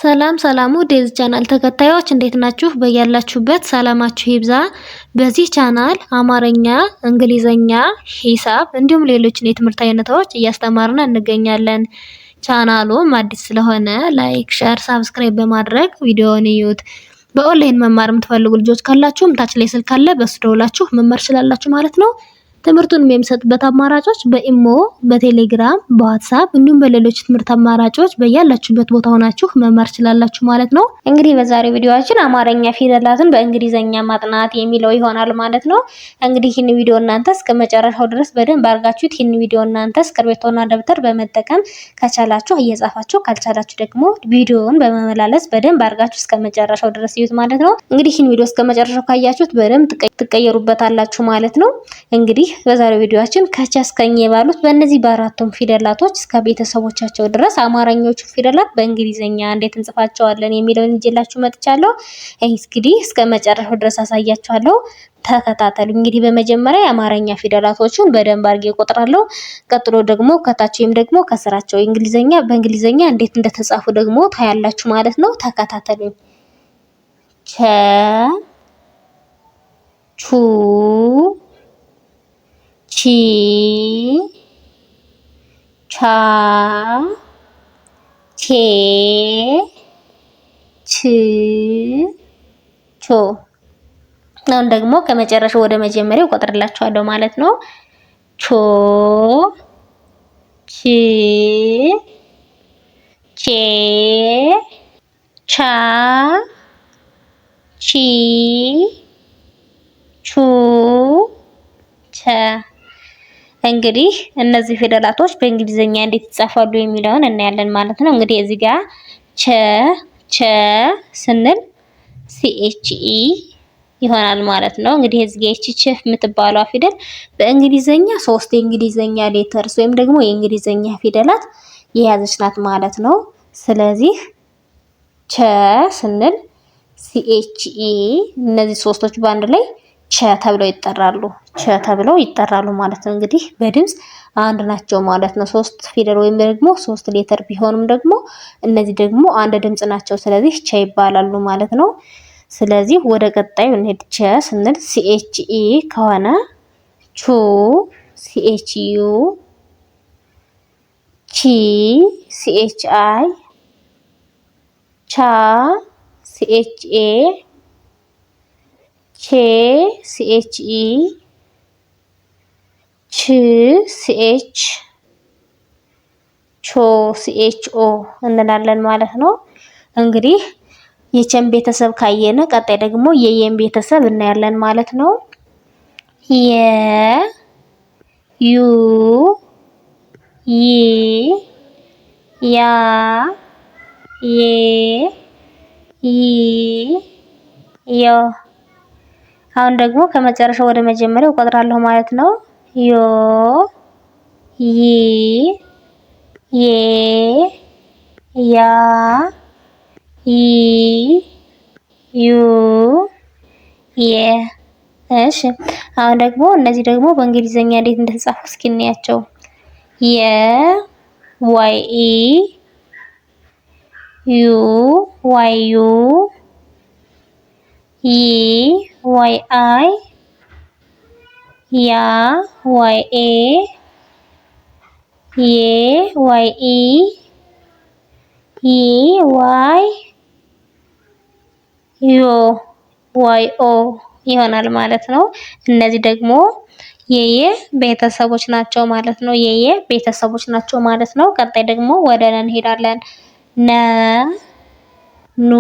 ሰላም ሰላም ውድ የዚህ ቻናል ተከታዮች፣ እንዴት ናችሁ? በያላችሁበት ሰላማችሁ ይብዛ። በዚህ ቻናል አማርኛ፣ እንግሊዘኛ፣ ሂሳብ እንዲሁም ሌሎችን የትምህርት አይነቶች እያስተማርን እንገኛለን። ቻናሉም አዲስ ስለሆነ like፣ share፣ subscribe በማድረግ ቪዲዮውን እዩት። በኦንላይን መማር የምትፈልጉ ልጆች ካላችሁም ታች ላይ ስልክ አለ፣ በሱ ደውላችሁ መማር ትችላላችሁ ማለት ነው። ትምህርቱን የሚሰጥበት አማራጮች በኢሞ፣ በቴሌግራም፣ በዋትሳፕ እንዲሁም በሌሎች ትምህርት አማራጮች በያላችሁበት ቦታ ሆናችሁ መማር ትችላላችሁ ማለት ነው። እንግዲህ በዛሬው ቪዲዮአችን አማርኛ ፊደላትን በእንግሊዘኛ ማጥናት የሚለው ይሆናል ማለት ነው። እንግዲህ ይህን ቪዲዮ እናንተ እስከ መጨረሻው ድረስ በደንብ አድርጋችሁት ይህን ቪዲዮ እናንተ እስክርቢቶና ደብተር በመጠቀም ከቻላችሁ እየጻፋችሁ፣ ካልቻላችሁ ደግሞ ቪዲዮውን በመመላለስ በደንብ አድርጋችሁ እስከ መጨረሻው ድረስ እዩት ማለት ነው። እንግዲህ ይህን ቪዲዮ እስከ መጨረሻው ካያችሁት በደንብ ትቀየሩበታላችሁ ማለት ነው። እንግዲህ በዛሬው ቪዲዮአችን ከቸ እስከ ኘ ባሉት በእነዚህ በአራቱም ፊደላቶች እስከ ቤተሰቦቻቸው ድረስ አማርኛዎቹ ፊደላት በእንግሊዘኛ እንዴት እንጽፋቸዋለን የሚለውን ይዤላችሁ መጥቻለሁ። እንግዲህ እስከ መጨረሻው ድረስ አሳያችኋለሁ። ተከታተሉ። እንግዲህ በመጀመሪያ የአማርኛ ፊደላቶችን በደንብ አድርጌ እቆጥራለሁ። ቀጥሎ ደግሞ ከታች ወይም ደግሞ ከስራቸው እንግሊዘኛ በእንግሊዘኛ እንዴት እንደተጻፉ ደግሞ ታያላችሁ ማለት ነው። ተከታተሉኝ። ቸ፣ ቹ፣ ቺ፣ ቻ፣ ቼ፣ ች፣ ቾ። አሁን ደግሞ ከመጨረሻው ወደ መጀመሪያው እቆጥርላችኋለሁ ማለት ነው። ቾ፣ ች፣ ቼ፣ ቻ፣ ቺ፣ ቹ፣ ቸ። እንግዲህ እነዚህ ፊደላቶች በእንግሊዘኛ እንዴት ይጻፋሉ የሚለውን እናያለን ማለት ነው። እንግዲህ እዚህ ጋር ቸ፣ ቸ ስንል CHE ይሆናል ማለት ነው። እንግዲህ እዚህ ጋር ይቺ ቸ የምትባለው ፊደል በእንግሊዘኛ ሶስት የእንግሊዘኛ letters ወይም ደግሞ የእንግሊዘኛ ፊደላት የያዘች ናት ማለት ነው። ስለዚህ ቸ ስንል CHE እነዚህ ሶስቶች በአንድ ላይ ቸ ተብለው ይጠራሉ። ቸ ተብለው ይጠራሉ ማለት ነው። እንግዲህ በድምጽ አንድ ናቸው ማለት ነው። ሶስት ፊደል ወይም ደግሞ ሶስት letter ቢሆኑም ደግሞ እነዚህ ደግሞ አንድ ድምጽ ናቸው። ስለዚህ ቸ ይባላሉ ማለት ነው። ስለዚህ ወደ ቀጣዩ እንሄድ። ቸ ስንል CHE ከሆነ ቹ CHU፣ ቺ CHI፣ ቻ CHA፣ ቼ CHE፣ ች CH፣ ቾ CHO እንላለን ማለት ነው። እንግዲህ የቸን ቤተሰብ ካየነ ቀጣይ ደግሞ የየን ቤተሰብ እናያለን ማለት ነው። የ፣ ዩ፣ ይ፣ ያ፣ ዬ፣ ይ፣ ዮ። አሁን ደግሞ ከመጨረሻው ወደ መጀመሪያው እቆጥራለሁ ማለት ነው። ዮ፣ ይ፣ ዬ፣ ያ፣ ይ፣ ዩ፣ የ። እሺ፣ አሁን ደግሞ እነዚህ ደግሞ በእንግሊዘኛ እንዴት እንደተጻፉ እስኪ እንያቸው። የ YE፣ ዩ YU፣ ይ YI፣ ያ YA፣ ዬ YE፣ ይ Y ዮ YO ይሆናል ማለት ነው። እነዚህ ደግሞ የየ ቤተሰቦች ናቸው ማለት ነው። የየ ቤተሰቦች ናቸው ማለት ነው። ቀጣይ ደግሞ ወደ ነ እንሄዳለን። ነ፣ ኑ፣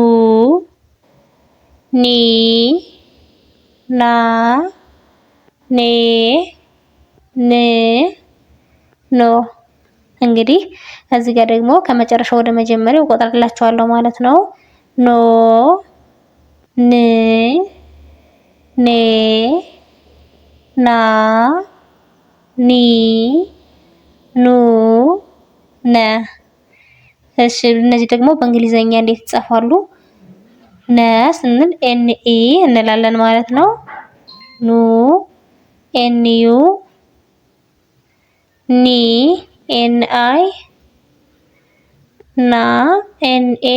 ኒ፣ ና፣ ኔ፣ ን፣ ኖ። እንግዲህ እዚህ ጋር ደግሞ ከመጨረሻው ወደ መጀመሪያው እቆጥርላችኋለሁ ማለት ነው። ኖ፣ ን፣ ኔ፣ ና፣ ኒ፣ ኑ፣ ነ። እሺ፣ እነዚህ ደግሞ በእንግሊዘኛ እንዴት ይጻፋሉ? ነ ስንል NE እንላለን ማለት ነው። ኑ NU፣ ኒ NI፣ ና NA፣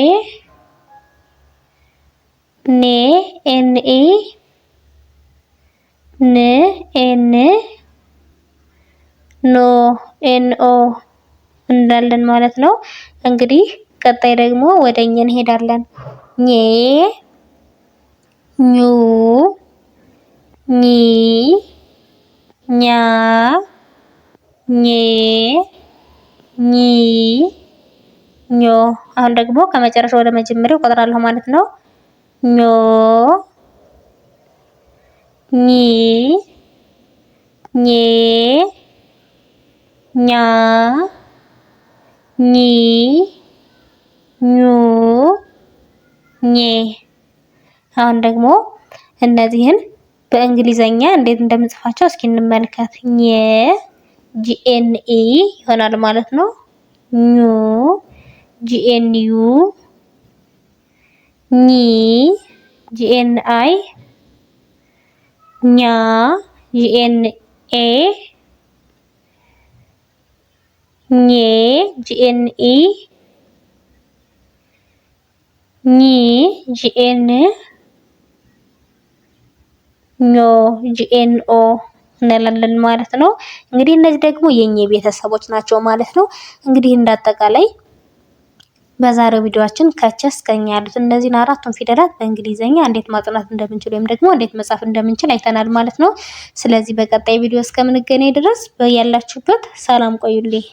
ኔ N E፣ ን N፣ ኖ N O እንላለን ማለት ነው። እንግዲህ ቀጣይ ደግሞ ወደ ኘ እንሄዳለን። ኜ፣ ኙ፣ ኚ፣ ኛ፣ ኜ፣ ኚ፣ ኞ። አሁን ደግሞ ከመጨረሻው ወደ መጀመሪያው እቆጥራለሁ ማለት ነው። ኞ፣ ኚ፣ ኜ፣ ኛ፣ ኚ፣ ኙ፣ ኜ። አሁን ደግሞ እነዚህን በእንግሊዘኛ እንዴት እንደምንጽፋቸው እስኪ እንመልከት። ኘ G N E ይሆናል ማለት ነው። ኙ G N U፣ ኚ G N I፣ ኛ G N A፣ ኜ G N E፣ ኚ G N፣ ኞ G N O እንላለን ማለት ነው። እንግዲህ እነዚህ ደግሞ የኘ ቤተሰቦች ናቸው ማለት ነው። እንግዲህ እንዳጠቃላይ በዛሬው ቪዲዮአችን ከቸ እስከ ኘ ያሉት እነዚህን አራቱን ፊደላት በእንግሊዘኛ እንዴት ማጥናት እንደምንችል ወይም ደግሞ እንዴት መጻፍ እንደምንችል አይተናል ማለት ነው። ስለዚህ በቀጣይ ቪዲዮ እስከምንገናኝ ድረስ በያላችሁበት ሰላም ቆዩልኝ።